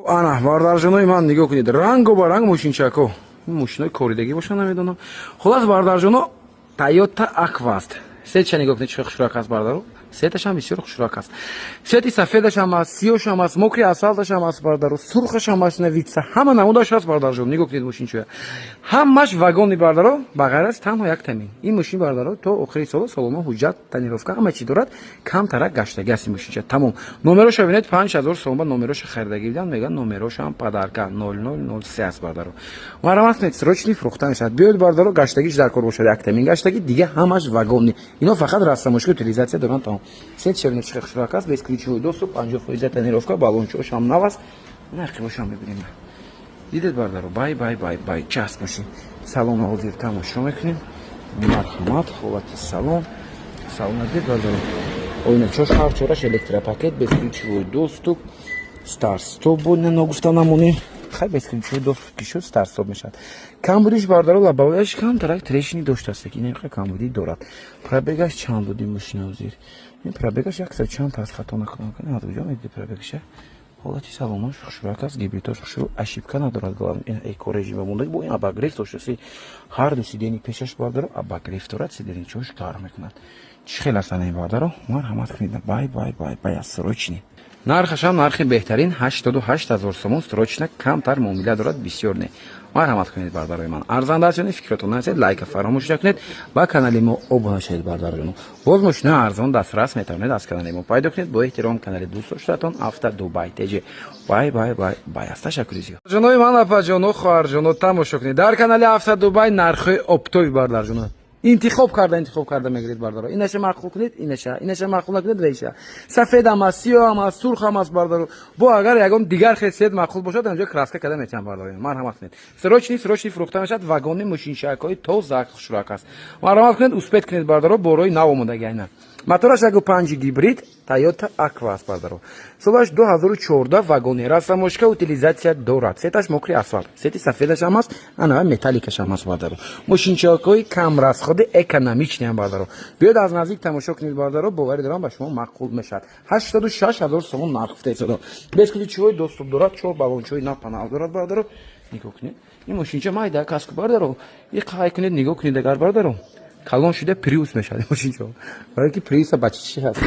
Ана, бардарҷонои ман, нигоҳ кунед, рангу ба ранг мошинчако. Ин мошинои коридагӣ боша, намедонам. Хулас, бардарҷоно, Тойота Аква аст. Цветша нигоҳ кунед, чӣ хушрак аст, бардаро. Цветашам бисёр хушрак аст. Цвети сафедашам аст, сиёшам аст, мокри асфалташам аст, бардаро, сурхашам аст, навица, ҳама намудаш аст, бардарҷон. Нигоҳ кунед, мошинчоя. Ҳамаш вагони, бардаро, ба ғайр аз танҳо як тамин. Ин мошин, бардаро, то охири сола солона ҳуҷҷат, тонировка, ҳама чӣ дорад, камтарак гаштагӣ аст ин мошинча. Тамом. Номероша бинед, 5000 сомон ба номероша харидагӣ бидам, мегӯянд, номерошам подарка 0003 аст, бардаро. Марҳамат кунед, срочный фурӯхта мешавад. Биёед, бардаро, гаштагиш дар кор бошад, як тамин гаштагӣ, дига ҳамаш вагонный. Ино фақат растаможка, утилизация доранд, тамом. Цветша бинед, чӣ хушрак аст, бесключевой доступ, 50% тонировка, баллончош ҳам нав аст. Нақибошам мебинем. Дидед, бардаро, бай бай бай бай час мошин. Салон ҳозир тамошо мекунем. Марҳамат, ҳолати салон. Салон дид, бардаро. Оиначош ҳар чораш электропакет, бесключевой доступ, старт стоп буд, ногуфта намонем. Хай, бесключевой доступ ки шуд, старт стоп мешавад. Камбудиш, бардаро, лобовояш камтарак трещина доштааст, ки ин камбудӣ дорад. Пробегаш чанд буд ин мошина ҳозир? Ин пробегаш яксад чанд аст, хато накунам. Аз куҷо медиди пробегаша? Ҳолати салонаш хушрак аст, гибридош хушрӯ, ошибка надорад. Главное, ин эко режима мондаги, бо ин обогрев доштааст. Ҳар ду сиденье пешаш, бардаро, обогрев дорад, сиденьечош гарм мекунад. Чӣ хел астан ин, бардаро? Марҳамат кунед, бай бай бай бай аст, срочный. Нархашам нархи беҳтарин, 88 000 сомон, срочно, камтар муомила дорад, бисёр не. Марҳамат кунед, бардарои ман. Арзанда аст ё не, фикратон насед, лайка фаромӯш накунед, ба канали мо обуна шавед, бардарҷоно. Боз мошинаи арзон дастрас метавонед аз канали мо пайдо кунед. Бо эҳтиром, канали дӯст доштатон, Авто Дубай ТЖ. Бай бай бай бай аст. Ташаккури зиёд. Ҷонои ман, апаҷоно, хоҳарҷоно, тамошо кунед. Дар канали Авто Дубай нархҳои оптовый, бардарҷоно. Интихоб карда, интихоб карда мегиред, бардаро. Инаша маъқул кунед, инаша, инаша маъқул накунед, вейша. Сафедам аст, сиёҳам аст, сурхам аст, бардаро. Бо агар ягон дигар хел цвет маъқул бошад, анҷо краска карда метиҳам, бардаро. Марҳамат кунед, срочный, срочный фурӯхта мешавад. Вагонный мошиншакҳои тоза, хушрак аст. Марҳамат кунед, успеть кунед, бардаро, борои нав омодаги. Айна мотораш 1,5 гибрид, Тойота Аква аст, бардаро. Солаш 2014, вагонный, растаможка, утилизация дорад. Цветаш мокрый асфалт, цвети сафедаш ҳам аст, ана металликаш ҳам аст, бардаро. Мошинчакҳои камрасходи, экономичный ам, бардаро. Биёд, аз наздик тамошо кунед, бардаро, боварӣ дорам, ба шумо маъқул мешавад. 86 000 сомон нарх гуфта истодам. Бесключевой доступ дорад, чор баллончаҳои нав панал дорад, бардаро. Нигоҳ кунед, ин мошинча майда каску, бардаро, и қай кунед, нигоҳ кунед, агар, бардаро, калон шуда, Приус мешавад мошинчо, барое ки Приуса бачи чӣ ҳаст.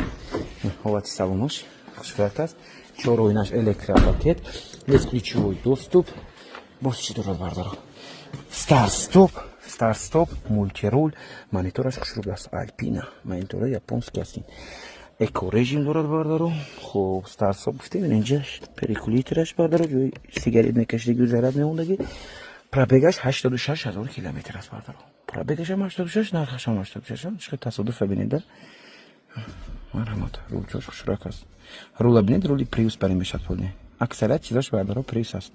Ҳолати салонаш хушрат аст, чор оинаш электропакет, бесключевой доступ. Боз чӣ дорад, бардаро? Старт стоп, старт стоп, мультируль, монитораш хушрӯб аст, Алпина монитора, японский аст. Эко режим дорад, бардаро. Хуб, старт стоп гуфтем, инҷа перекуритораш, бардаро, ҷои сигарет мекашидагӣ, заряд мемондагӣ. Пробегаш 86 000 километр аст, бардаро. Пробегашам 86, нархашам 86. Чӣ тасодуфа, бинед да. Марҳамат, рулчош хушрак аст. Рула бинед, рули Приус барин мешавад, полный. Аксарият чизош, бардаро, Приус аст.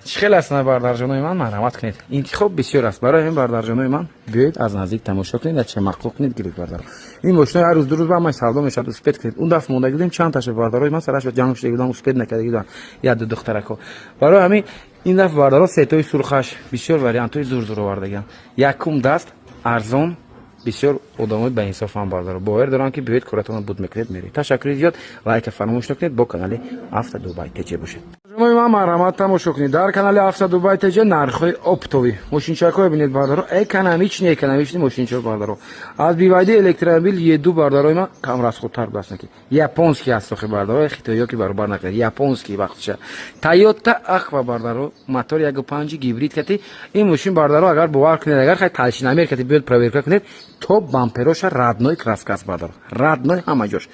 Чӣ хел аст, бардарҷонои ман? Марҳамат кунед, интихоб бисёр аст. Барои ҳамин, бардарҷонои ман, биёед, аз наздик тамошо кунед, яче маъқул кунед, гиред, бардаро. Ин мошинои ҳар рӯз, 2 рӯз ба ҳамаи савдо мешавад, успеть кунед. Он дафъ мондаги будем чанд таша, бардарои ман, сараш ҷанг шуда будам, успеть накарда будам як ду духтарако. Барои ҳамин ин дафъ, бардаро, цветои сурхаш, бисёр вариантҳои зур зур овардагиам, якум даст, арзон, бисёр одамои баинсофам, бардаро. Бовар дорам, ки биёед, коратонро буд мекунед, меред. Ташаккури зиёд, лайка фаромӯш накунед, бо канали Авто Дубай ТЖ бошед. Ҷонои ман, марҳамат, тамошо кунед. Дар канали Авто Дубай ТЖ нархҳои оптовый мошинчакҳое бинед, бардаро, экономичный, экономичный мошинчаҳо, бардаро. Аз BYD электромобил еду, бардарои ман, камрасходтар будааст, ки японский аст охи, бардаро, хитоиё ки баробар накунед, японский вақтша. Тойота Аква, бардаро, мотор 1,5 гибрид кати ин мошин, бардаро, агар бовар кунед, агар хай толщиномер кати биёд, проверка кунед, то бампероша родной краска аст, бардаро, родной ҳама ҷош,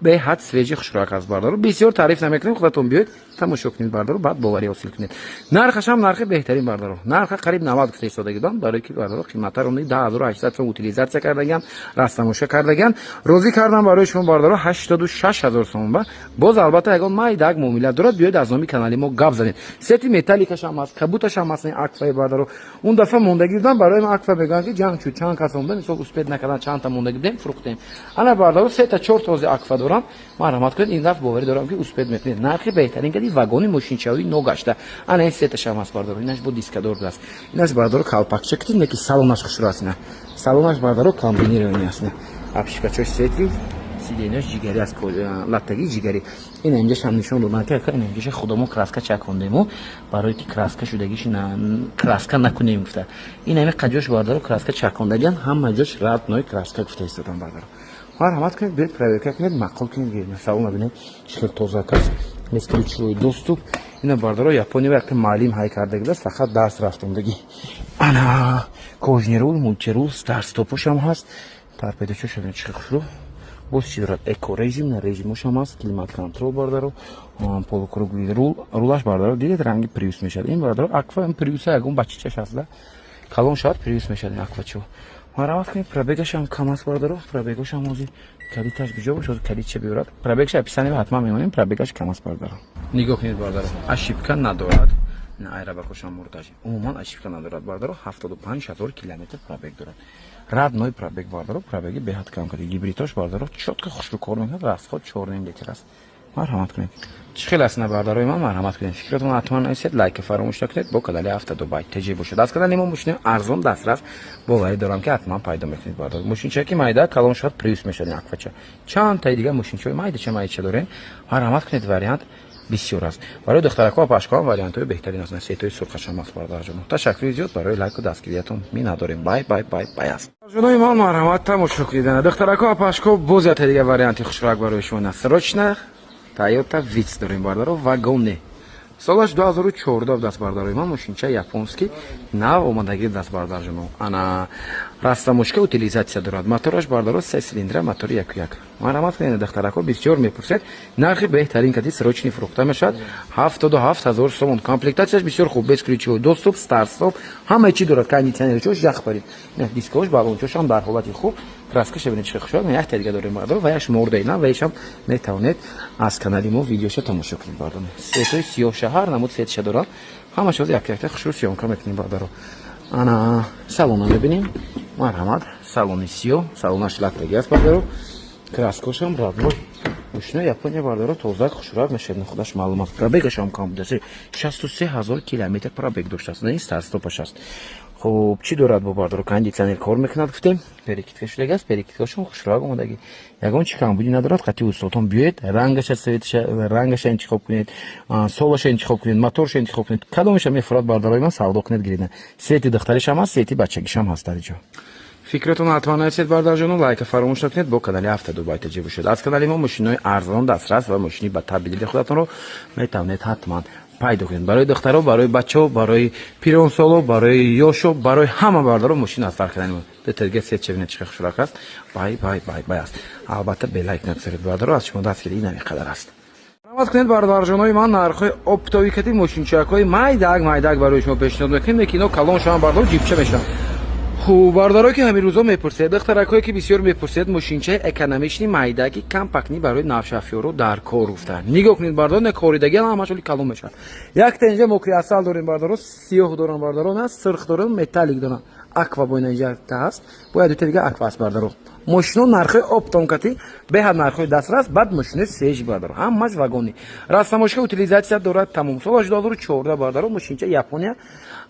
беҳад свежий, хушрак аст, бардаро. Бисёр таъриф намекунем, худатон биёед, тамошо кунед, бардаро, баъд боварӣ ҳосил кунед. Нархашам нархи беҳтарин, бардаро. Нарха қариб 90 гуфта истодагидон, барои ки, бардаро, қиматтар он 10 800 сом утилизация кардагиан, растамоша кардагиан, розӣ кардам барои шумо, бардаро, 86 000 сом ба. Боз, албатта, ягон майдак муомила дорад, биёед, аз номи канали мо гап занед. Цвети металликашам аст, кабуташам аст Акваи, бардаро. Он дафъа мондагӣ будам, барои ман Аква мегӯянд, ки ҷанг шуд, чанд кас омда, мисол, успеть накардан, чандта мондагӣ будем, фурӯхтем. Ана, бардаро, сета чор този Аква дорам. Марҳамат кунед, ин дафъ боварӣ дорам, ки успеть мекунед. Нархи беҳтарин кади, вагонный мошинчавии ногашта. Ана ин цветашам аст, бардаро, инаш бо дискадор будааст. Инаш, бардаро, калпакча китин, леки салонаш хушрӯ аст. Ина салонаш, бардаро, комбинированный аст. Обшивкачош цвети Сиденьяш ҷигарӣ аст, латтагии ҷигарӣ. Ин инҷашам нишон додам, ки ин инҷаша худамон краска чакондему, барое ки краска шудагиш краска накунем гуфта. Ин ҳами қаҷош, бародаро, краска чакондагиан, ҳама ҷош родной краска гуфта истодам, бародаро. Марҳамат кунед, биёед, проверка кунед, маъқул кунед. Салон бинед, чӣ хел тозак аст, бесключевой доступ. Ина, бародаро, Япония якта маълим ҳай кардаги аст, фақат дарс рафтондагӣ. Ана кожаный рул, мультирул, старт стопошам ҳаст, торпедочошам чӣ хел хушрӯ. Боз чӣ дорад? Эко режим на режимошам ҳаст, климат контроль, бародаро, полукруглый рул. Рулаш, бародаро, дидед, ранги Приус мешавад. Ин, бародаро, Аква Приуса ягон бачичаш ҳаста, калон шавад, Приус мешавад ин Аквачо. Марҳамат кунед, пробегашам кам аст, бародаро. Пробегошам ҳозир калиташ куҷо бошад, калитча биёрад. Пробегша описание ҳатман мемонем, пробегаш кам аст, бародаро. Нигоҳ кунед, бародаро, ошибка надорад, айрабакошам мурдаш, умуман ошибка надорад, бародаро. 75 000 километр пробег дорад, родной пробег, бародаро, пробеги беҳад кам кард. Гибридош, бародаро, чётко хушрӯ кор мекунад, расход 4,5 литр аст. Марҳамат кунед. Чӣ хел аст на, бародарои ман? Марҳамат кунед, фикратон ҳатман нависед, лайка фаромӯш накунед. Бо канали Авто Дубай ТЖ бошад. Аз канали мо мошини арзон дастрас, боварӣ дорам, ки ҳатман пайдо мекунед, бародар. Мошинчае ки майда, калон шавад, Приус мешавад ин Аквача. Чанд таи дигар мошинчаҳои майдача майдача дорем. Марҳамат кунед, вариант бисёр аст. Барои духтаракҳо ва пашкоҳам вариантҳои беҳтарин аст. Сетои сурхашам аст, бародарҷоно. Ташаккури зиёд барои лайку дастгириятон, миннатдорем. Бай, бай, бай, бай аст. Ҷонои ман, марҳамат, тамошо кунед. Духтаракҳо ва пашкоҳ, боз якта дигар варианти хушрак барои шумо на срочно Тойота Витс дорем, бародаро, вагоне. Солаш 2014 даст, бародарои ман, мошинча японский, нав омадагӣ даст, бародарҷоно. Ана растаможка, утилизация дорад. Мотораш, бардаро, се цилиндра, мотори яку як. Марҳамат кунед, духтарако бисёр мепурсед. Нархи беҳтарин кати срочный фурӯхта мешавад, 77 000 сомон. Комплектацияш бисёр хуб, бесключевой доступ, старт стоп, ҳамаи чӣ дорад, кондитсионерчош ях парид, дискош, баллончошам дар ҳолати хуб, краскаша бинед, чӣ хушояд. Якта дига дорем, бардор, ва яш мордаи на, ва ишам метавонед аз канали мо видеоша тамошо кунед, бардор. Цветои сиёҳша, ҳар намуд цветша дорад, ҳамаша як якта хушрӯ съёмка мекунем, бардаро. Ана салона мебинем, марҳамат, салони сиёҳ, салонаш латтагӣ аст, бардаро, краскошам родной. Мошина Япония, бардаро, тозак, хушрак мешавад, худаш маълум аст. Пробегашам кам будааст, 63 000 километр пробег доштааст, не старт-стопаш аст. Хуб, чӣ дорад бо, бардаро? Кондитсионер кор мекунад, гуфтем, перекидка шудагӣ аст, перекидкашон хушрак омадагӣ, ягон чӣ камбудӣ надорад. Қатъи устодон биёед, рангаша, цветша, рангаша интихоб кунед, солаша интихоб кунед, моторша интихоб кунед, кадомеша мефурад, бардарои ман, савдо кунед, гиред. Цвети духтаришам ҳаст, цвети бачагишам ҳаст дар иҷо. Фикратон ҳатман нависед, бардарҷоно, лайка фаромӯш накунед. Бо канали Авто Дубай ТЖ бошед. Аз канали мо мошинои арзон дастрас ва мошини ба табъи худатонро метавонед ҳатман пайдо кунед. Барои духтаро, барои бачаҳо, барои пиронсоло, барои ёшо, барои ҳама, бардаро, мошин аст дар канали мо. Дутаги цветча бинед, чӣ хушрак аст. Бай, бай, бай, бай аст. Албатта, бе лайк нагузаред, бардаро, аз шумо дастгирӣ намеқадар аст. Марҳамат кунед, бародарҷонои ман, нархҳои оптовый кати мошинчакҳои майдак майдак барои шумо пешниҳод мекунем, ки ино калон шаванд, бардор, ҷипча мешаванд. Хуб, бародарое, ки ҳамин рӯзо мепурсед, духтаракҳое, ки бисёр мепурсед, мошинчаи экономичный, майдаки, компактный барои навшафёру дар кор гуфта. Нигоҳ кунед, бародаро, не коридаги, ҳамаш оли калон мешавад. Якта инҷа мокри асал дорем, бародаро, сиёҳ дорам, бародаро, на сирх дорам, металлик дорам. Аква бо ина инҷа ҳаст, бояд дута дига Аква аст, бародаро. Мошино нархҳои оптом кати, беҳад нархҳои дастрас, баъд мошинои свежий, бародаро, ҳамаш вагони. Растаможка, утилизация дорад, тамом. Солаш 2014, бародаро, мошинча Япония.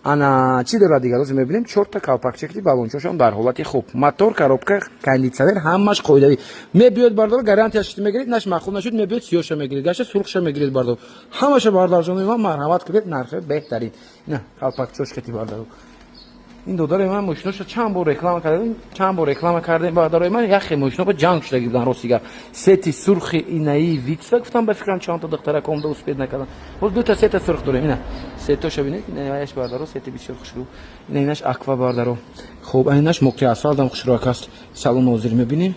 Ана чӣ дорад дигар, ҳозир мебинем. Чорта калпакчаки, баллончошам дар ҳолати хуб, мотор, коробка, кондитсионер, ҳамаш қоидавӣ. Мебиёд, бардор, гарантияш мегиред, наш маъқул нашуд, мебиёд, сиёша мегиред, гаша сурхша мегиред, бардор. Ҳамаша, бардарҷонои ман, марҳамат кунед, нархи беҳтарин. На калпакчош кати, бардаро. Ин додари ман мошиноша чанд бор реклама кардем, чанд бор реклама кардем, бародарои ман. Яхе мошино ба ҷанг шудаги будан, рости гап. Сети сурхи инаи Витса гуфтам, ба фикрам, чандта духтарак омда успеть накардан. Боз дута сета сурх дорем. Ина сетоша бинед, инаяш, бардаро, сети бисёр хушрӯ. Ина инаш Аква, бардаро. Хуб, инаш мокри асфалтам хушрӯак аст. Салон ҳозир мебинем,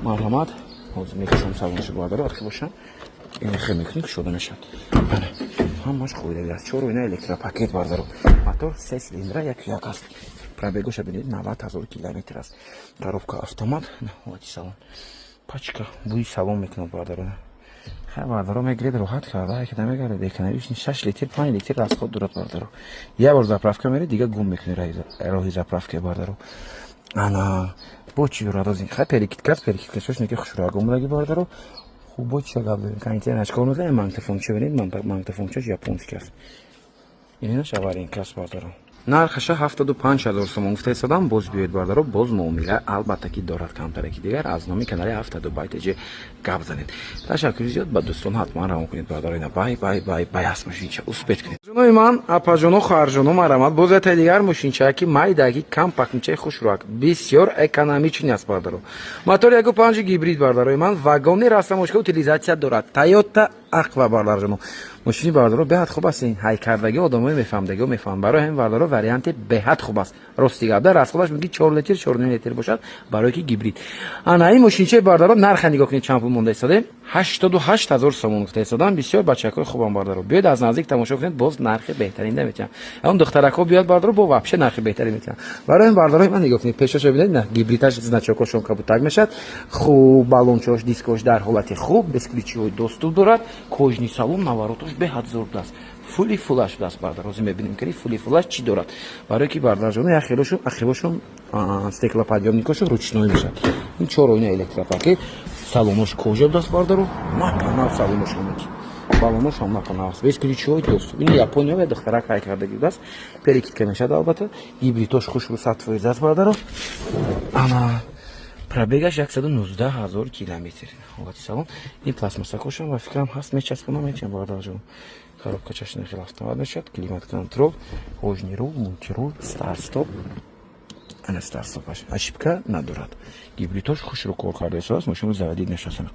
марҳамат. Ҳозир мекушам салоншо, бардаро, архи бошам. Ин хе мекунӣ, кушода мешавад. Ҳамаш қоидави аст. Чор оина, электропакет, бардаро. Мотор се цилиндра, як як аст. Пробегоша бинед, 90 000 километр аст. Коробка автомат, ҳолати салон. Пачка бӯи салон мекунад, бардаро. Хай, бардаро, мегиред, роҳат карда, ки намегардед. Экономичный, 6 литр, 5 литр расход дорад, бардаро. Як бор заправка меред, дига гум мекунӣ роҳи заправка, бардаро. Ана бо чӣ дорад озин? Хай, перекидка аст, перекидкашош неки хушрӯак омадаги, бардаро. Хуб, бо чӣ гап дорем? Кондитсионераш кор мекунад, магнитофонча бинед, магнитофончаш японский аст. Инаш аварийка аст, бардаро. Нархаша 75 000 сомон гуфта истодам. Боз биёед, бардаро, боз муомила албатта ки дорад камтараки дигар. Аз номи канали ҳафта Дубай ТЖ гап занед. Ташаккури зиёд, ба дӯстон ҳатман равон кунед, бардаро. Ина бай, бай, бай, бай аст мошинча, успеть кунед. Ҷонои ман, апаҷоно, хоҳарҷоно, марамат, боз ятаи дигар мошинча, ки майдаги компактничаи хушрӯак, бисёр экономичный аст, бардаро. Мотори 1,5 гибрид, бардарои ман, вагони растаможка, утилизация дорад. Тойота Аква, бардарҷоно. Мошини, бардаро, беҳад хуб аст. Ин ҳайкардагӣ одамои мефаҳмдагио мефаҳманд. Барои ҳамин, бардаро, варианти беҳад хуб аст. Рости гап, дар расходаш мумкин 4 литр, 4,5 литр бошад, барое ки гибрид. Ана ин мошинчаи, бардаро, нарха нигоҳ кунед, чанд пул монда истодем. 88 000 сомон гуфта истодам. Бисёр бачакҳои хубам, бардаро. Биёед, аз наздик тамошо кунед, боз нархи беҳтарин наметиҳам. Он духтаракҳо биёд, бардаро, бо вообще нархи беҳтарин метиҳам. Барои ин, бардарои ман, нигоҳ кунед, пешашо бинед, на гибридаш, значокошон кабутак мешавад. Хуб, баллончош, дискош дар ҳолати хуб, бесключевой доступ дорад, кожаный салон, наворотош беҳад зур будааст, фули фулаш будааст, бардар. Ҳозир мебинем, ки фули фулаш чӣ дорад, барое ки, бардарҷоно, як хелошон ахивошон стеклоподъёмникошон ручной мешавад. Ин чор оина электропакет, салонош кожа будааст, бардаро, напанав салонош омед, балонош ҳам напанав аст, бесключевой доступ. Ин Япония ва духтарак ҳай кардаги будааст, перекидка мешавад албатта. Гибридош хушрӯ, 100% аст, бардаро. Ана пробегаш 119 000 километр. Ҳолати салон, ин пластмассакошам ба фикрам ҳаст, мечаспонам, метиҳам, бардарҷон. Коробка чашни хел автомат мешавад, климат контроль, кожаный руль, мультируль, старт стоп. Ана старт стопаш ошибка надорад. Гибридош хушрӯ кор карда истодааст, мошинро заводить мешавад.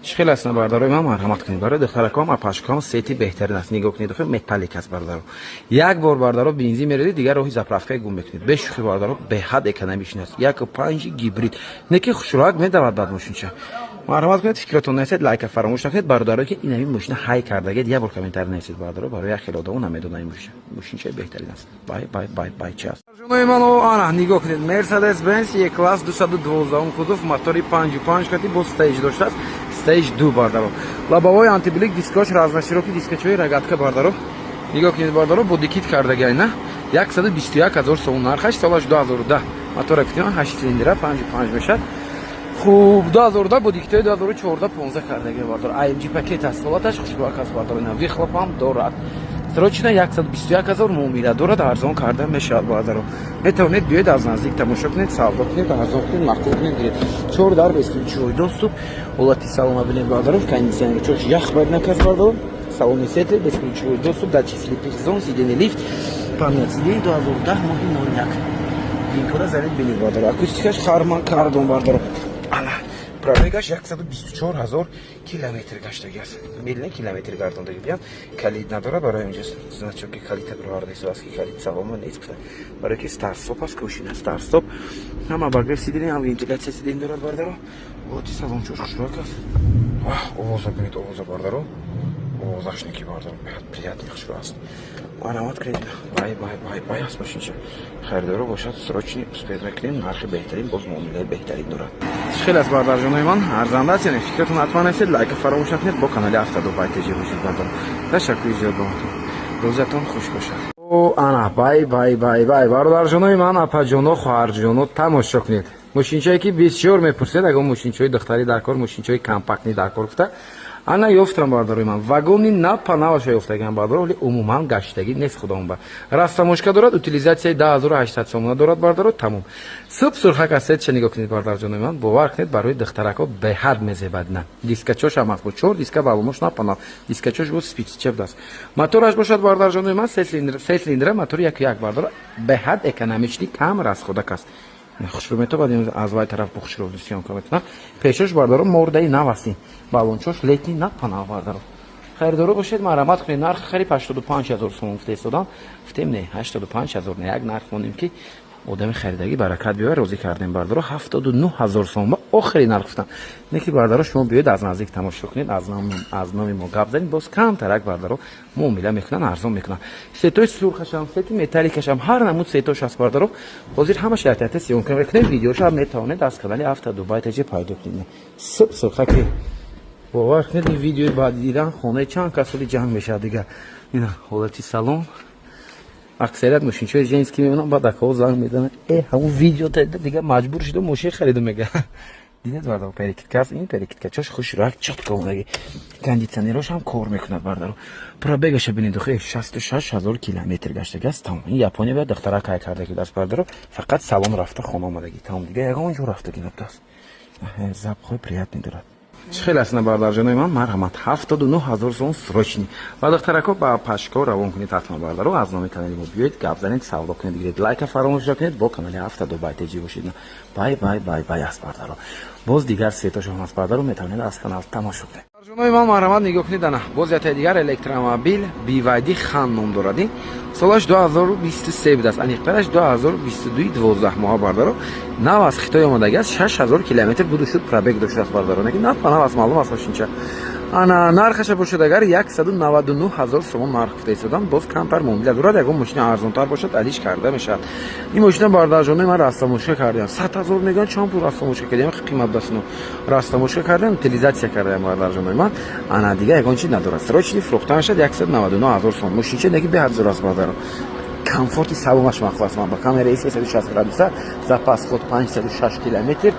Чӣ хел аст, бардарои ман, марҳамат кунед. Барои духтараком, апашком сети беҳтарин аст. Нигоҳ кунед, дохил металлик аст, бардаро. Як бор, бардаро, бензин мередед, дигар роҳи заправкаи гум мекунед. Бешухи, бардаро, беҳад экономичный аст. 1,5 гибрид не ки хушрӯак медавад бад мошинча. Марҳамат кунед, фикратон нависед, лайка фаромӯш накунед. Бародарое ки инами мошина ҳай кардагед, як бор комментарий нависед, бародаро, барои як хеле одамо намедонанд, ин мошина мошинчаи беҳтарин аст. Бай, бай, бай, бай, чи аст, ҷонои ман? Ана нигоҳ кунед, Мерседес Бенз Е класс, 212 кузов, мотори 5,5 кати, бо stage доштааст, stage 2, бардаро. Лобовой антиблик, дискош разноширокий, дискачои рогатка, бардаро. Нигоҳ кунед, бардаро, бодикит кардагай на. 121 000 сомон нархаш, солаш 2010, мотора фитима 8 цилиндра, 5,5 мешавад. Хуб, 2010 бо дикитои 2014, 15 кардаги, бардор. AMG пакет аст, ҳолаташ хушбак аст, бардор. Ина выхлопам дорад. Срочно 121 000 муомила дорад, арзон карда мешавад, бардаро. Метавонед биёед, аз наздик тамошо кунед, савдо кунед, арзон кунед, маъқул кунед, гиред. Чор дар, бесключевой доступ, ҳолати салона бинед, бардаро, кондиционер чош ях бояд наказ, бардаро. Салони светлый, бесключевой доступ, датчик слепых зон, сиденье лифт, память сидений, 2010 моҳи 01. Винкора занед, бинед, бардаро. Акустикаш Харман Кардон, бардаро. Ана пробегаш 124 ҳазор километр гаштаги аст, мил не, километр гардондаги биям. Калид надора, барои инҷа значоки калита бироварда аст, ки калид салома нест гуфта, барои ки старт-стоп аст, кошина старт-стоп, ҳама обогрев сиденье, ҳам вентиляция сиденье дорад, бардаро. Ҳолати салончош хушрӯак аст. Овоза бинед, овоза, бардаро, овозашники, бардаро, беҳад приятный, хушрӯ аст. Марҳамат кунед, бай, бай, бай, бай аст мошинча. Харидоро бошад, срочный успеть мекунем, нархи беҳтарин, боз муомилаи беҳтарин дорад. Хеле аст, бардарҷонои ман, арзанда аст. Яъне фикратон ҳатман нависед, лайка фаромӯш накунед, бо канали ҳафтаду Бай ТЖ бошед, бардар. Ташаккури зиёд ба рӯзатон хуш бошад. Ана бай, бай, бай, бай, бародарҷонои ман, апаҷоно, хоҳарҷоно, тамошо кунед мошинчае ки бисёр мепурсед, агар мошинчаҳои духтарӣ дар кор, мошинчаҳои компактный дар кор гуфта. Ана ёфтам, бародарои ман, вагони напанаваша ёфтагиам, бардаро, вале умуман гаштагӣ нест, худоон растаможка дорад, утилизатсияи 10 800 сомона дорад, бардаро, тамом. Суб сурхак аст, сетша нигоҳ кунед, бардарҷонои ман, бовар кунед, барои духтаракҳо беҳад мезебад. На дискачош ҳам аст, бо чор диска, баломош напанав, дискачош бо спицча будааст. Мотораш бошад, бардарҷонои ман, се цилиндра, мотори 1,1, бардаро, беҳад экономичный, кам расходак аст. Хушрӯ метобад, аз вай тараф бо хушрӯ съёмка метавонам. Пешош, бардаро, мордаи нав астин, балончош летний, напанав, бардаро. Харидоро бошед, марҳамат кунед. Нархи хариб 85 000 сомон гуфта истодам. Гуфтем не, 85 000 не, як нарх монем, ки одами харидагӣ баракат биёяд, розӣ кардем, бардаро. 79 000 сомон ба охири нарх гуфтам. Не ки, бардаро, шумо биёед, аз наздик тамошо кунед, аз номи мо гап занед, боз камтарак, бардаро, муомила мекунанд, арзон мекунанд. Сетои сурхашам, сети металликашам, ҳар намуд сетош аст, бардаро. Ҳозир ҳамаш яктата съёмка мекунем, видеоша метавонед аз канали Авто Дубай ТЖ пайдо кунед. Суб сурхаки, бовар кунед, ин видеои баъди дидан хонаи чанд касоли ҷанг мешавад дигар. Ина ҳолати салон. Аксарият мошинчаҳои женский мебинам, баъд акаҳо занг мезананд: «Э, ҳамун видео дига маҷбур шудам, мошин харидам», мега. Дидед, бардаро, перекидка аст. Ин перекидкачаш хушрак, чётко омадаги. Кондитсионерош ҳам кор мекунад, бардаро. Пробегаша бинед, охе, 66 000 километр гаштаги аст, тамом. Ин Япония бояд духтарак ҳай кардаги даст, бардаро. Фақат салон рафта, хона омадаги, тамом. Дига ягон ҷо рафтаги набудааст. Запахҳои приятный дорад. Чӣ хел аст, бардарҷонои ман? Марҳамат, 79 000 сомон, срочный. Ва духтарако ба пашко равон кунед ҳатман, бардаро. Аз номи канали мо биёед, гап занед, савдо кунед, гиред. Лайка фаромӯш накунед, бо канали ҳафтаду байтеҷӣ бошед. Бай, бай, бай, бай аст, бардаро. Боз дигар светошон ҳаст, бардаро, метавонед аз канал тамошо кунед. Ҷонои ман, марҳамат, нигоҳ кунед. Ана боз ятаи дигар электромобил, BYD Хан ном дорад. Ин солаш 2023 будааст, аниқтараш 2022, 12 моҳа, бардаро. Нав аз Хитой омадаги аст, 6000 километр буду шуд пробег доштааст, бардаро. Нав нав аст, маълум аст мошинча. Ана нархаша бошад агар, 199 ҳазор сомон нарх гуфта истодам. Боз камтар муомила дорад, ягон мошина арзонтар бошад, алиш карда мешавад. Ин мошина, бардарҷонои ман, растамошка кардем. 100 000 мегӯянд, чанд пул растамошка кардем, қимат дастно. Растамошка кардем, утилизация кардем, бардарҷонои ман. Ана дига ягон чиз надорад. Срочный фурӯхта мешавад, 199 ҳазор сомон. Мошинча неки беҳад зур аст, бардаро. Комфорти салонаш махлас ман ба камераи 360 градуса, запас ход 506 километр,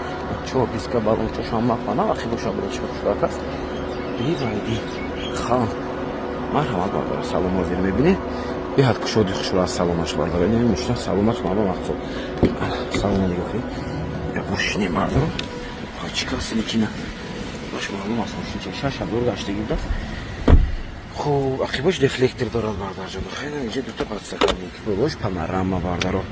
чор диска, балончошам мапана вақти боша буд, хушрак аст. BYD Хан, марҳамат, бардаро. Салон ҳозир мебинед, беҳад кушоди хушро аз салонаш, бардаро. Ин мошина салонаш маба мақсуд. Салона нигоҳ кунед, мошине, бардаро, чӣ кас никина баш, маълум аст, мошинча 6000 гаштагӣ будааст. Хуб, ақибош дефлектор дорад, бардарҷон. Хеле инҷа дута подстаканник, болош панорама, бардаро.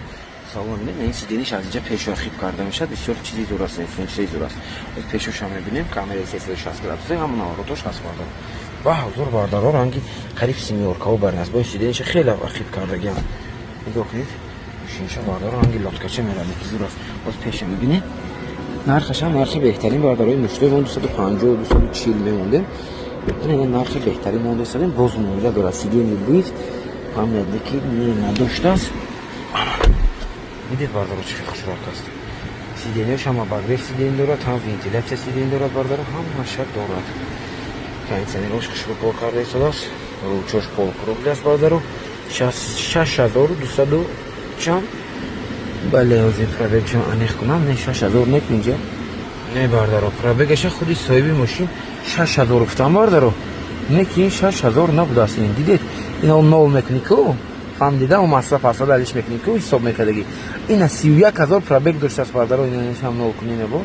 Салон бинед, ин сидениш аз инҷа пешу ақиб карда мешавад. Бисёр чизи зур аст, чизи зур аст. Пешошам мебинем, камераи 360 градуса, ҳамон наворотош ҳаст, бардаро. Ва ҳузур, бардаро, ранги қариб семёркао барин аст. Бо ин сидениша хеле ақиб кардагиам. Нигоҳ кунед, шинша, бардаро, ранги лодкача меравад, ки зур аст. Боз пеша мебинед. Нархашам нархи беҳтарин, бардарои. Муштои мон 250, 240 мемондем, ин нархи беҳтарин монда истодем. Боз муомила дорад. Сидени лифт, памятники не надоштааст. Дидед, бардаро, чӣ хел хушрак аст. Сиденияш ҳам обогрев сидень дорад, ҳам вентиляция сидень дорад, бардаро, ҳамаша дорад. Кондитсионерош хушрӯ кор карда истодааст. Ручош полукруглый аст, бардаро. 6200 чанд? Бале, ҳозир пробегшам аниқ кунам. Не, 6000 не, инҷа не, бардаро. Пробегаша худи соҳиби мошин 6000 гуфтам, бардаро, не ки ин 6000 набудааст. Ин дидед, ино нол мекунӣ ку, фаҳмида, о масра пасада алиш мекунӣ ку, ҳисоб мекардагӣ. Ина 31 000 пробег доштааст, бардаро. Инашам нол кунӣ, набо,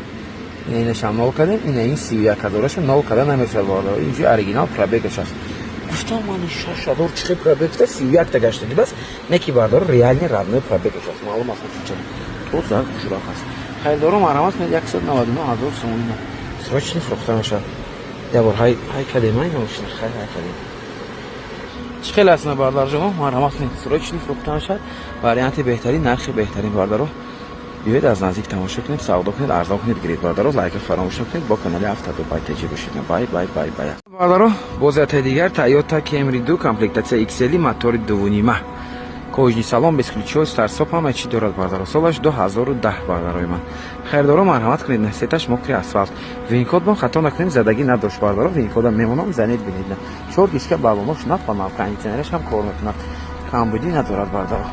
ина инашам нол кардем, ина ин 31 000-аша нол карда намешавад, бардаро. Инҷо оригинал пробегаш аст. Гуфтам ман, 6000 чихе пробег, 31-та гаштагӣ бас, не ки, бардаро, реальный родной пробегаш аст. Маълум аст, ча тоза хушрак аст. Харидоро, марҳамат кунед, 199 000 сомон, срочный фурӯхта мешавад. Ябор ҳай ҳай кадем, ай мошина хай ҳай кадем. Чӣ хел аст, бардарҷоно? Марҳамат кунед, срочный фурӯхта мешавад. Варианти беҳтарин, нархи беҳтарин, бардаро. Биёед, аз наздик тамошо кунед, савдо кунед, арзон кунед, гиред, бардаро. Лайка фаромӯш накунед, бо канали ҳафтаду байтаҷи бошед. Бай, бай, бай, бай, бардаро. Боз ятаи дигар Тойота Camry 2, комплектация XL, мотори дувунима, кожаный салон, бесключевой, старт-стоп, ҳама чӣ дорад, бардаро. Солаш 2010, бардарои ман. Харидоро, марҳамат кунед. Сеташ мокрый асфалт. ВИН-код бон хато накунем, задагӣ надошт, бардаро. ВИН-кодам мемонам, занед, бинед. Чор диска, балонош напанам, кондитсионераш ҳам кор мекунад, камбудӣ надорад, бардаро.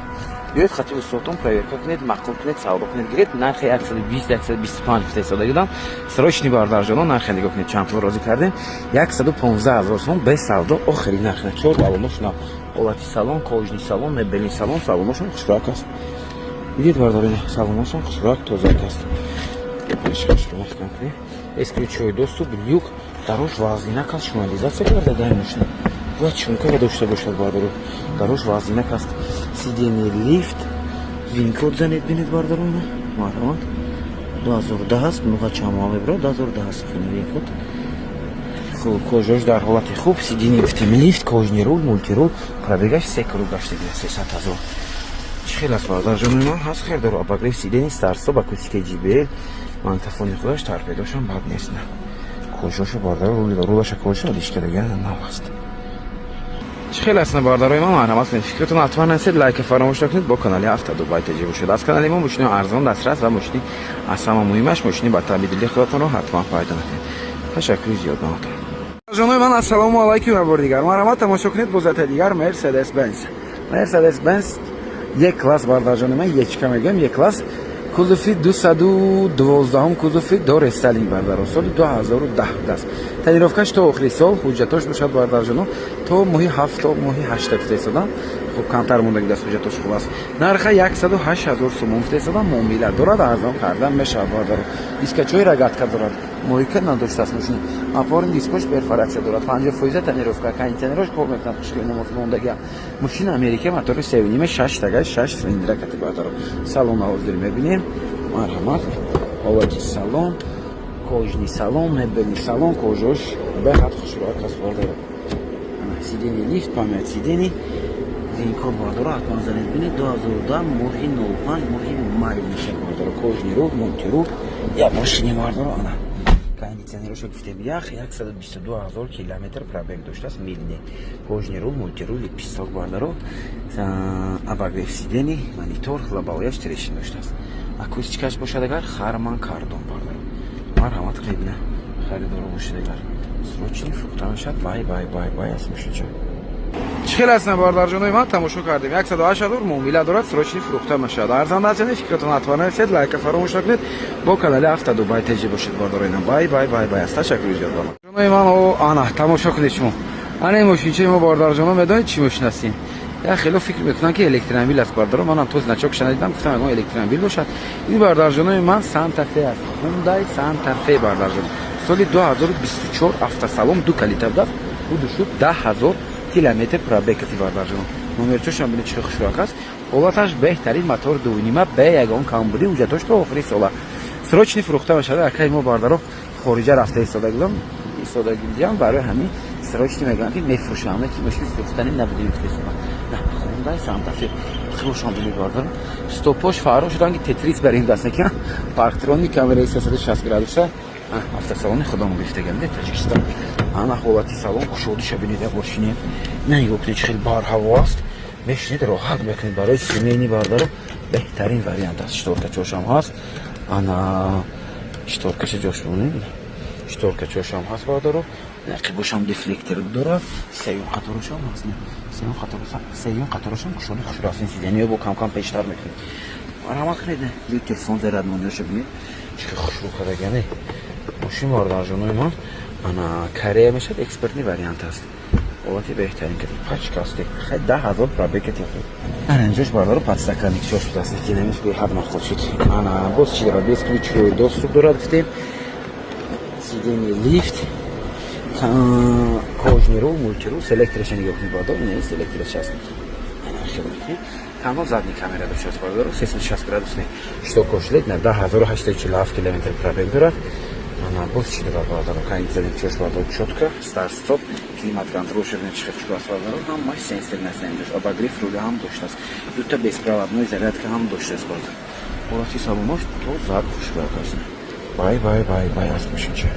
Биёед, хати устодтон проверка кунед, маъқул кунед, савдо кунед, гиред. Нархи 120, 125 гуфта истода будам. Срочный, бардарҷоно. Нархе нигоҳ кунед, чанд пул розӣ кардем: 115 ҳазор сом, без савдо, охири нарх. Чор балонош нав, ҳолати салон, кожаный салон, мебельный салон, салоношон хушрак аст. Дидед, бардарони, салоношон хушрак, тозак аст. Бесключевой доступ, люк, дарош вазнинак аст, шумализация карда дар мошина. Бояд чункара дошта бошад, бардаро. Дарош вазнинак аст. Сидени лифт, ВИН-код занед, бинед, бардаро, марҳамат. 2010 аст, нуға чанд моҳ мебарад, 2010 аст. ВИН-код. Хуб, кожош дар ҳолати хуб, сидени гуфтем, лифт, кожаный руль, мультируль, пробегаш се круг гаштаги, 300 000. Чӣ хел аст, бародарҷони ман? Ҳаст хелдоро. Обогрев сидени, старт-стоп, акустикаи JBL, магнитофони худаш, торпедошам бад нест. На кожошу, бардаро, рулаша кожа алишкадага нав аст. Чӣ хел аст, бародарои ман? Марҳамат кунед, фикратон ҳатман насед, лайка фаромӯш накунед, бо канали ҳафтаду байтаҷи бошед. Аз канали мо мошини арзон дастрас ва мошини, аз ҳама муҳимаш, мошини ба таъби дили худатонро ҳатман пайдо накунед. Ташаккури зиёд ба ҷонои ман. Ассалому алайкум, як бори дигар марҳамат, тамошо кунед. Бозата дигар Мерседес Бенз, Мерседес Бенз Е класс, бардарҷони ман, ечка мегӯям, Е класс. Кузови 212-ум, кузови до рестайлинг, бардаро, соли 2010 аст. Тонировкаш то охири сол, ҳуҷҷатош бошад, бардарҷоно, то моҳи ҳафт, то моҳи ҳашта гуфта истодам. Хуб, камтар мондаги даст, ҳуҷҷатош хуб аст. Нарха 108 000 сомон гуфта истодам, муомила дорад, арзон кардан мешавад, бардаро. Дискачои рогатка дорад, мойка надоштааст мошин. Опорный дискош перфорация дорад, 50% тонировка, кондиционерош кор мекунад, хушгел мондагиам. Мошина Америка, мотори севниме, шаш тага, шаш цилиндра кати, бардаро. Салон ҳозир мебинем, марҳамат. Ҳолати салон, кожаный салон, мебельный салон, кожош беҳад хушроак аст, бардаро. Сиденье лифт, память сидений, вин-код, бардоро, ҳатман занед, бинед. 2010, моҳи 05, моҳи май мешавад, бардоро. Кожаный руль, мультируль, як мошини, бардоро. Ана кондиционероша гуфтем, ях, 122 000 километр пробег доштааст, мильный. Кожаный руль, мультируль, лепесток, бардаро, обогрев сидений, монитор, лобовояш трещин доштааст. Акустикаш бошад агар Харман Кардон, бардаро. Марҳамат кунед, бина, харидоро бошед агар, срочный фурӯхта мешавад. Бай, бай, бай, бай аст мошинча. Чӣ хел ҳастанд, бародарҷонои ман? Тамошо кардем, 108 000, муомила дорад, срочный фурӯхта мешавад. Арзанда ҳастед, фикратон ҳатман нависед, лайка фаромӯш накунед, бо канали Авто Дубай теҷи бошед, бародарои. Бай, бай, бай, бай аст. Ташаккури зиёд, ҷонои ман. О, ана тамошо кунед шумо, ана ин мошинчаи мо, бародарҷоно. Медонед, чӣ мошин ҳастем? Як хело фикр мекунанд, ки электромобил аст, бардаро. Манам то значокша надидам, гуфтам, ягон электромобил бошад. Ин, бародарҷонои ман, Санта-Фе аст, Хундай Санта-Фе, бародарҷон, соли 2024, автосалон ду калита будааст, буду шуд 10 000 километр пробегати, бародарҷон. Номерчошам бинед, чӣ хушрак аст, ҳолаташ беҳтарин, мотор дувнима, бе ягон камбуди, ҳуҷҷатош то охири сола. Срочный фурӯхта мешавад. Акаи мо, бардаро, хориҷа рафта истодагидам, истодагидиам, барои ҳамин срочный мегӯям, ки мефурӯшам, ки мошини фурӯхтани набудем. Хундай Сантафе хушам бинед, бардаро. Стопош фаро шудан, ки Тетрис бар ин даст неки, парктроник, камераи 360 градуса. Автосалони худомо гирифтагам, Таҷикистон. Ана ҳолати салон, кушодиша бинед, як бор шинед, на, нигоҳ кунед, чӣ хел барҳаво аст, мешинед, роҳат мекунед. Барои семейный, бардаро, беҳтарин вариант аст. Шторка чошам ҳаст, ана шторкаша ҷош бинед, шторка чошам ҳаст, бардаро. Ақибошам дефлектор дорад, сеюм қаторошам ҳаст, сеюм қаторошам кушоди хушро аст. Сиденье бо кам кам пештар мекунед, марҳамат кунед. Телефон зарядмониёша бинед, чӣ хел хушрӯ кардагане мошин, бародарҷонои ман. Ана Корея мешавад, экспортный вариант аст, ҳолати беҳтарин кати, пачка аст, хай, 10 000 пробегати. Ана инҷош, бародаро, подстаканник чош будааст, ки намеш беҳад мақбул шуд. Ана боз чӣ дорад? Бесключевой доступ дорад, гуфтем, сиденье лифт, кожаный руль, мультируль, селектораша нигоҳ кунед, бародар, ина селектораш аст. Танҳо задний камера доштааст, бародаро, 360 градусный. Шторкош лед на, 10 847 километр пробег дорад. Ана боз чӣ дорад, бародаро? Кондиционер чош, бародаро, чётко, старт стоп, климат контроль шуда, чӣ хел хушбаст, бародаро, ҳамаш сенсорный аст. Инҷош обогрев руля ҳам доштааст, дута беспроводной зарядка ҳам доштааст, бародар. Ҳолати салонош то зад хушбаст аст. Бай, бай, бай, бай аст мошинча.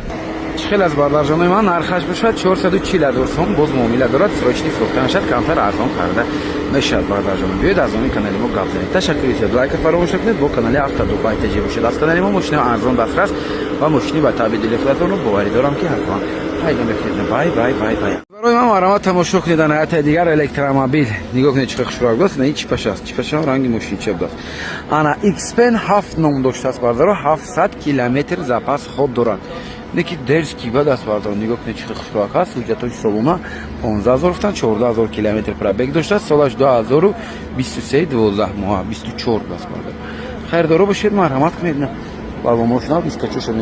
Чӣ хел аз, бардарҷонои ман? Нархаш бошад 440 000 сом, боз муомила дорад, срочный фурӯхта мешавад, камтар арзон карда мешавад, бардарҷон. Биёед, аз они канали мо гап занед. Ташаккури зиёд, лайка фаромӯш накунед, бо канали Авто Дубай теҷи бошед. Аз канали мо мошини арзон дастрас ва мошини ба таъби дили худатонро, боварӣ дорам, ки ҳатман пайдо мекунед. Бай, бай, бай, бай. Барои ман, марҳамат, тамошо кунед, ана дигар электромобил. Нигоҳ кунед, чӣ хушрак будааст. Ин чипаш аст, чипашам ранги мошинча будааст. Ана Xpeng 7 ном доштааст, бардаро, 700 километр запас ход дорад, неки дерзкий бад аст, бардаро. Нигоҳ кунед, чӣ хушрак аст. Ҳуҷҷатои солона 15 000 гуфтан, 14 000 километр пробег доштааст, солаш 2023, 12 моҳа, 24 будааст, бардар. Хайрдоро бошед, марҳамат кунед. Баломошна дискачоша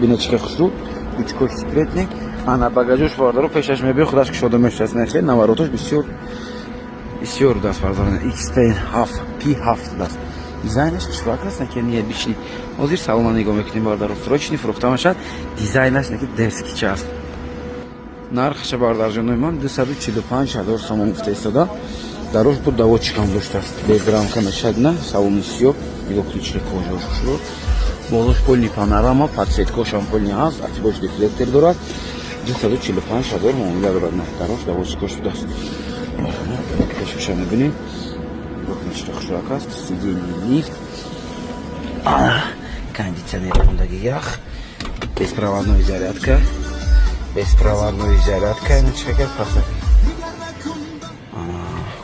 бинед, чӣ хушрӯ, ручкош секретный. Ана багажош, бардаро, пешаш мебиёд, худаш кушода мешавад. Нахе наворотош бисёр бисёр даст, бардаро. Xpeng 7 P7 даст, дизайнаш хушрак аст, наки необычный. Ҳозир салона нигоҳ мекунем, бардаро, срочный фурӯхта мешавад. Дизайнаш наки дерзкий ча аст. Нархаша, бардарҷонои ман, 245 000 сомон гуфта истода. Дарош бо доводчикам доштааст, без рамка мешавад. На, салони сиёҳ, нигоҳ кунед, чӣ кожаош хушрӯ, болош полный панорама, подсветкошам полный ҳаст, акибош дефлектор дорад. 245 000, муомила дорад. На, дарош доводчикош будааст. Пешкаша мебинем, нигоҳ кунед, чӣ хушрак аст. Сиденье лифт, кондиционер мондаги ях, беспроводной зарядка, беспроводной зарядка. Ина чӣ хел паса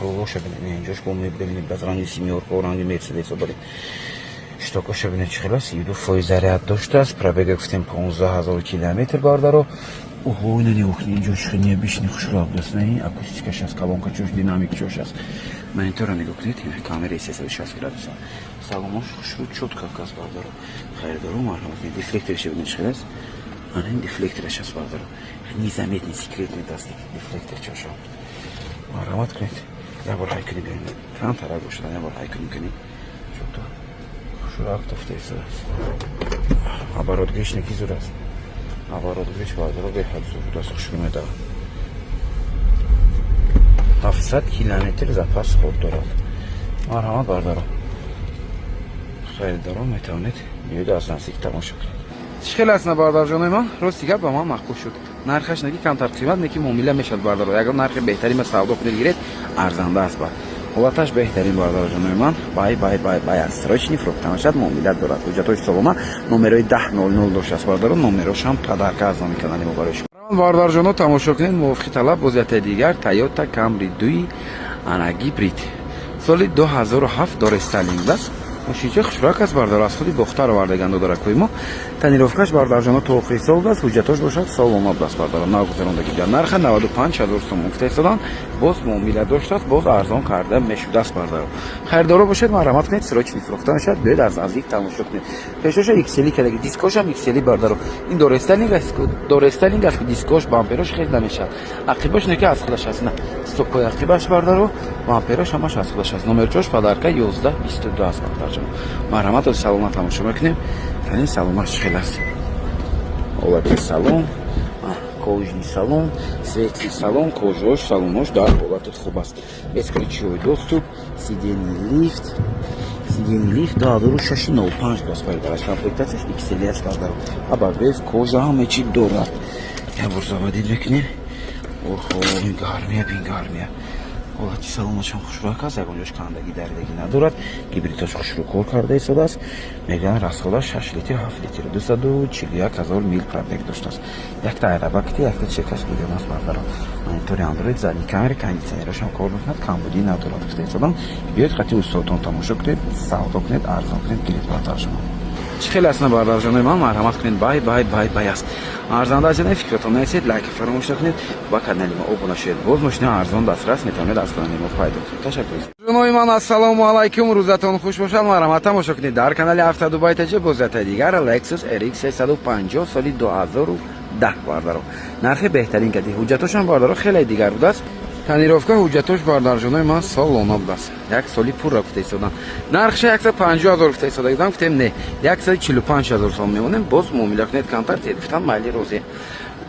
ролоша бинед, инҷош бо мебинед, баз ранги семёрка, ранги Мерседесо баред. Щитокоша бинед, чӣ хел аст. 32% заряд доштааст. Пробега гуфтем, 15 000 километр, бардаро. Оҳо, ина нигоҳ кунед, инҷо чӣ хел необычный хушрӯ аст, на? Акустикаш аст, колонка чош, динамик чош аст. Монитора нигоҳ кунед, камераи 360 градуса. Салонош хушрӯ, чётко аст, бардаро. Харидоро, марҳамат. Дефлекторша бинед, чӣ хел аст. Ана ин дефлектораш аст, бардаро, незаметный, секретный даст дефлектор чошо. Марҳамат кунед, як бор ҳай кунед, бибинед, камтарак бошад, як бор ҳай кунӣ кунӣ, чото хушрӯак туфтаистодааст. Оборотгириш неки зуд аст, оборотгириш, бардаро, беҳад зуд будааст, хушрӯ медавад. 700 километр запас ход дорад. Марҳамат, бардаро, харидоро, метавонед биёед, аз наздик тамошо кунед, чӣ хел аст. На, бародарҷонои ман, рости гап, ба ман маъқул шуд. Нархаш неки камтар қимат, неки муомила мешавад, бардаро. Ягон нархи беҳтарин ма савдо кунед, гиред, арзанда аст, ба ҳолаташ беҳтарин, бародарҷонои ман. Бай, бай, бай, бай аст, срочный фурӯхта мешавад, муомилат дорад, ҳуҷҷатҳои солома, номерои 1000 доштааст, бардаро. Номерошам подарка аз номи канали мо барои шумо. Бародарҷоно, тамошо кунед, мувофиқи талаб бозияти дигар Тойота Камри дуи, ана, гибрид, соли 2007, дорестайлинг аст. Мошинча хушрак аст, бардар, аз худи Бохтар овардаган додаракҳои мо. Тонировкаш, бардарҷоно, то охири сол будааст, ҳуҷҷатош бошад, солона будааст, бардаро, нав гузарондагӣ буда. Нарха 95 ҳазор сомон гуфта истоданд, боз муомила доштааст, боз арзон карда мешудааст, бардаро. Харидоро бошед, марҳамат кунед, срочный фурӯхта мешавад, биёед, аз наздик тамошо кунед. Пешоша XL кадаги, дискошам XL, бардаро. Ин дорестайлинг аст, ки дискош, бамперош хел намешавад. Ақибош неки аз худаш аст, на стопои ақибаш, бардаро, бамперош ҳамаш аз худаш аст. Номерчош подарка 1122 аст, бардарҷон. Марҳамат, ози салона тамошо мекунем. Тани салонаш чӣ хел аст? Ҳолати салон, кожаный салон, светлый салон, кожаош, салонош дар ҳолати хуб аст. Бесключевой доступ, сиденье лифт, сиденье лифт. 2006.05 даст, бардараш. Комплектацияш XL аст, бардаро, обогрев, кожа, ҳама чи дорад. Як бор заводить мекунем. Охо, ин гармия, бин гармия. Ҳолати салонашам хушрӯак аст, ягон ҷош кандагӣ, даридагӣ надорад. Гибридош хушрӯ кор карда истодааст. Мегӯянд, расходаш 6 литр, 7 литр, 241 ҳазор мил пробег доштааст. Якта айрабакти, якта чекаш гирён аст, бардаро. Монитори андроид, задний камера, кондитсионерошам кор мекунад, камбудӣ надорад, гуфта истодам. Биёед, қати устодтон тамошо кунед, савдо кунед, арзон кунед, гиред, бардаршумо. Чӣ хеле аст, на, бардарҷонои ман? Марҳамат кунед, бай, бай, бай, бай аст, арзанда аст. Фикратон наисед, лайка фаромӯш накунед, ба канали мо обуна шавед. Боз мошина арзон дастрас метавонед аз канали мо пайдо кунед. Ташаккур. Ҷонои ман, ассалому алайкум, рӯзатон хуш бошад. Марҳамат, тамошо кунед, дар канали Авто Дубай Таҷа бозиятаи дигар Lexus RX 350, соли 2010, бардаро. Нархи беҳтарин кади, ҳуҷҷатошам, бардаро, хеле дигар будааст. Тонировка, ҳуҷҷатош, бардарҷонои ман, солона будааст, як соли пурра гуфта истодам. Нархша 150 ҳазор гуфта истода будам, гуфтем не, 145 ҳазор сом мемонем, боз муомила кунед, камтар тед, гуфтам майли, розӣ.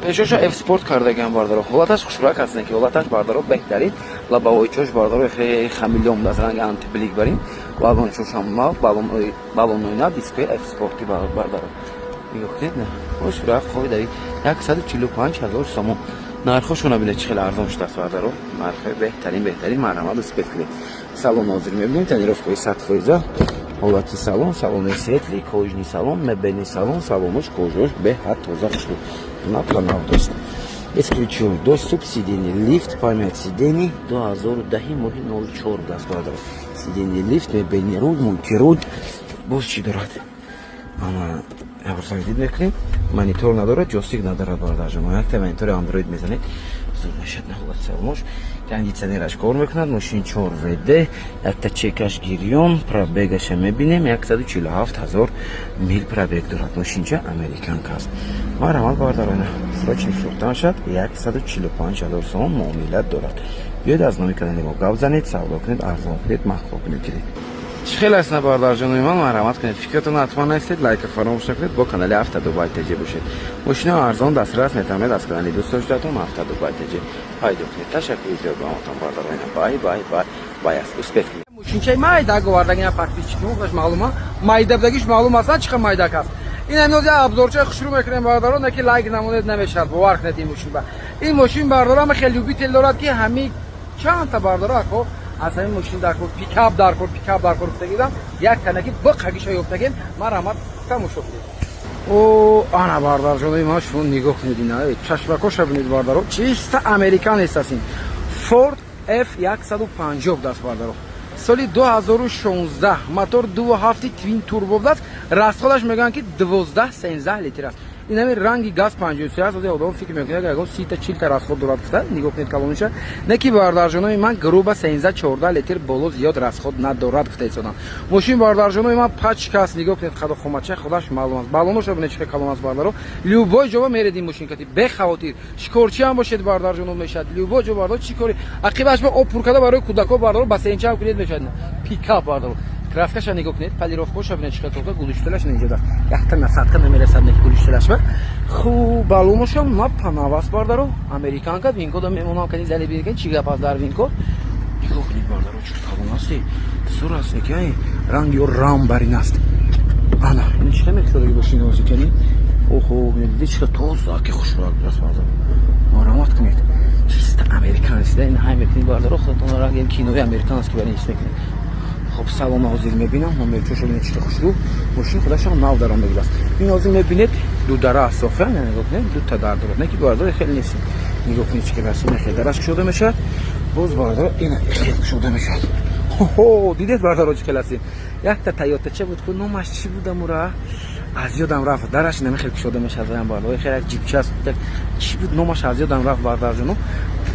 Пешоша F Sport кардагиам, бардаро. Ҳолаташ хушрак аст, ки ҳолаташ, бардаро, беҳтарин. Лобовой чош, бардаро, хамелеон будааст, ранги антиблик барин. Баллончошам нав, баллонои нав, дискои F Спорти, бардаро, нигоҳ кунед, на хушрак қоидави. 145 ҳазор сомон нархошона бинед, чӣ хеле арзон шудааст, бардаро. Нархҳои беҳтарин, беҳтарин. Марҳамат, успеть кунед. Салон ҳозир мебинем, тонировкаи 100%. Ҳолати салон, салони светлый, кожаный салон, мебельный салон, салонош, кожаош беҳад тоза, хушрӯ, нав дост. Бесключевой доступ, сиденье лифт, память сидений. 2010 моҳи 04 будааст, бардаро. Сиденье лифт, мебельный руль, мультируль. Боз чӣ дорад? Ана, дид мекунем, монитор надорад, ҷойстик надорад, бародарҷон. Якта монитори андроид мезанед, зуд мешад. На, ҳолати салонош, кондитсионераш кор мекунад. Мошин 4 ВД, якта чекаш гирён. Пробегаша мебинем, 147 ҳазор мил пробег дорад. Мошинча американка аст. Марҳамат, бародарона, срочный фурӯхта мешавад, 145 ҳазор сомон муомилат дорад. Биёед, аз номи канали мо гап занед, савдо кунед, арзон кунед, маҳқул кунед, гиред. Чӣ хеле аст, на, бародарҷонои ман? Марҳамат кунед, фикратон ҳатман наистед, лайка фаромӯш накунед, бо канали Авто Дубай ТЖ бошед. Мошинаи арзон дастрас метавонед аз канали дӯстдоштаатон Авто Дубай ТЖ пайдо кунед. Ташаккури зиёд ба ҳаматон, бародароина. Бай, бай, бай, бай аст, успеть кунед. Мошинчаи майда говардагина, подписчик худаш маълума, майда будагиш маълум аст, чӣ қадр майдак аст. Ин ҳамин обзорчаи хушрӯ мекунем, бародарон, ки лайк намонед, намешавад. Бовар кунед, ин мошин ба ин мошин, бародарон, хеле любитель дорад, ки ҳами чандта бардоро ако аз ҳамин мошин даркор, пикап даркор, пикап даркор гуфтагидам, як танаки биқагиша ёфтагем. Марҳамат, тамошо кунед. О, ана, бардарҷонои ман, шумо нигоҳ кунед, ина чашмакоша бинед, бардаро, чиста американец аст. Ин Ford F 150 даст, бардаро. Соли 2016, мотор 2.7, twin turbo будааст. Расход аш мегӯянд, ки 12-13 литр аст. Ин ҳамин ранги газ 53 аст. Одам фикр мекунад, ягон 30-та 40-та расход дорад гуфта. Нигоҳ кунед калониша. Не ки, бародарҷонои ман, грубо 13-14 литр боло зиёд расход надорад гуфта истодам. Мошин, бародарҷонои ман, пачка аст. Нигоҳ кунед, қаду хомача худаш маълум аст. Баллоноша бинед, чӣ калон аст, бародаро. Любой ҷоба меред ин мошин кати бехавотир. Шикорчи ҳам бошед, бародарҷоно, мешавад. Любой ҷо, бародаро, чӣ кори ақибаш ба об пур карда барои кӯдако, бародаро, бассейнча ҳам кунед, мешавад. Пикап, бародаро, краска ша нигоҳ кунед, полировка ша бинед, чӣ қадр тоза. Глушитель аш инҷода, якта насадка намерасад, не, глушитель аш ба. Хуб, баллоношам на панавас, бардаро, американка. Вин-код а мемонам, кани зали бинед, чӣ гап аст дар вин-код. Нигоҳ кунед, бардаро, чӣ калон асти, сур аст, ки ранги ё рам барин аст. Ана ин чӣ мекушодаги бошин ҳозир кани. Охо, диди, чӣ тоза, ки хушрӯяк будааст, бардаро, марамат кунед. Чисто американец да. Ин ҳай мекунед, бардаро, худатон ранги кинои американец ки барин ҳис мекунед. Хоб, салона ҳозир мебинам, номерчошо бинед, чӣ хушрӯ. Мошин худашам нав даромадааст. Ин ҳозир мебинед, ду дара аст софа, нигоҳ кунед, дута дар дорад. Не ки, бардаро, хеле нест. Нигоҳ кунед, чӣ хел аст. Хел дараш кушода мешавад. Боз, бардаро, ина хел кушода мешавад. Хо, дидед, бардаро, чӣ хел аст? Якта Тойотача буд ку, номаш чӣ буда, мура аз ёдам рафт. Дараш инами хел кушода мешавад, ваям, бардаро, хел як ҷипча аст. Чӣ буд номаш, аз ёдам рафт, бардарҷоно.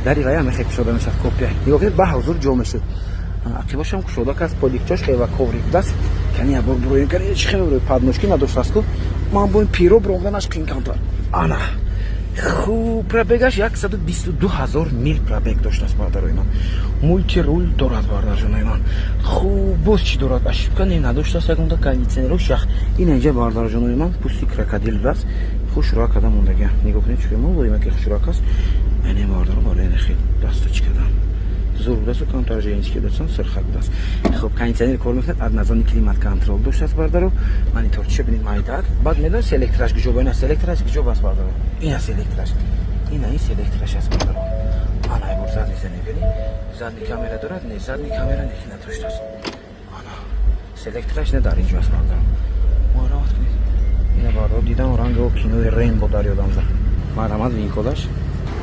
Дари ваям хел кушода мешавад, копия. Нигоҳ кунед, ба ҳузур ҷо мешуд. Ақибашам кушода каст, поликчош эва коврик будааст. Кани ябор буроем, кани чӣ хел буроем? Подножки надоштааст ку, ман бо ин пиро буромданаш қин камтар. Ана, хуб, пробег аш 122 000 мил пробег доштааст, бародарои ман. Мультируль дорад, бародарҷонои ман. Хуб, боз чӣ дорад? Ошибка не надоштааст ягонта, кондитсионер о шах. Ин инҷа, бародарҷонои ман, пӯсти крокодил будааст, хушрӯак када мондагия. Нигоҳ кунед, чӣ мо ки хушрӯак аст. Ане, бародаро, барои хел дасту чӣ кадан зур будасту, камтар женский будастан, сирхак будааст. Хуб, кондитсионер кор мекунад, однозонный климат-контроль доштааст, бародаро. Монитор чиша бинед, майдак. Баъд медонед, селектор аш куҷо? Ина селектор аш куҷо баст, бародаро? Ина селектор аш, ина ин селектор аш аст, бародаро. Ана ибор зад мезанем, бини, задний камера дорад? Не, задний камера не надоштааст. Ана селектор аш не дар инҷо аст, бародаро, марамат кунед. Ина, бародаро, дидам, ранги кинои Рембо дар ёдам зад. Марҳамат, вин-код аш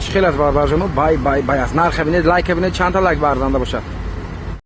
чӣ хел аст, бародарҷоно? Бай, бай, бай аст. Нарха бинед, лайка бинед, чандта лайк барзанда бошад.